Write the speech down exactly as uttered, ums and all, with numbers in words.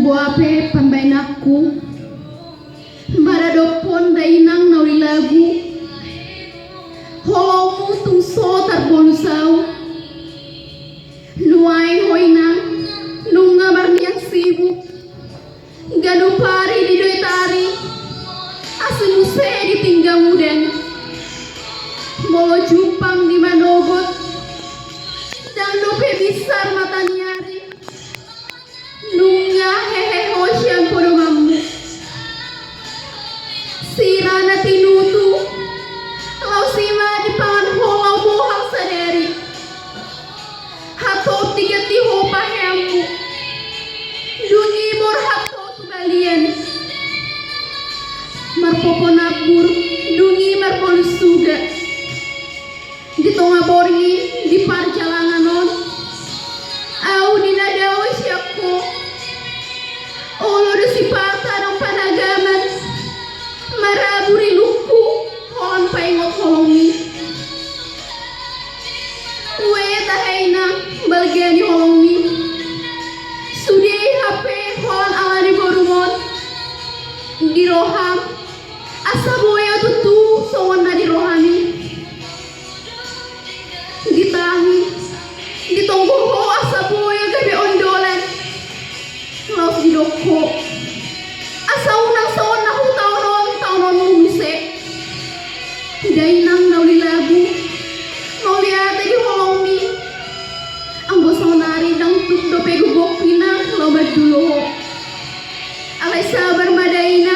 Hape pambahenanku maradophon dainang na uli lagu, holongmu tung so tarbolus au. Nuaeng ho inang nunga marniang sibuk, ganup ari di doit ari, asi muse di pinggan udan. Molo jumpang di manogot, ndang dope binsar mata ni ari. Nunga hehe ho sian podomanmu. Sira na tinutu, laos i ma dipangan ho laho bohang sadari. Hatop diganti ho paheanmu, dung i borhat ho tu balian. Marpopo nambur, dung i marbolus suga. Di tonga borngin, di parjalangan on, au di na dao sian ho. Olo do sipata dohot panagaman, marabur ilungku holan paingot holongmi. Ue tahe inang balga ni holongmi. Sude i hape holan ala ni borungkon di roham, asa boi au tutu songon na di rohami. Ditahi, ditonggo ho asa boi au gabe ondolan. Laos didok ho, asa unang songon na hutaonon, taononmu muse. Dainang na uli lagu, mauliate di holongmi. Anggo saonari ndang tuk dope gogongku inang laho mandulo ho. Alai sabar ma dainang.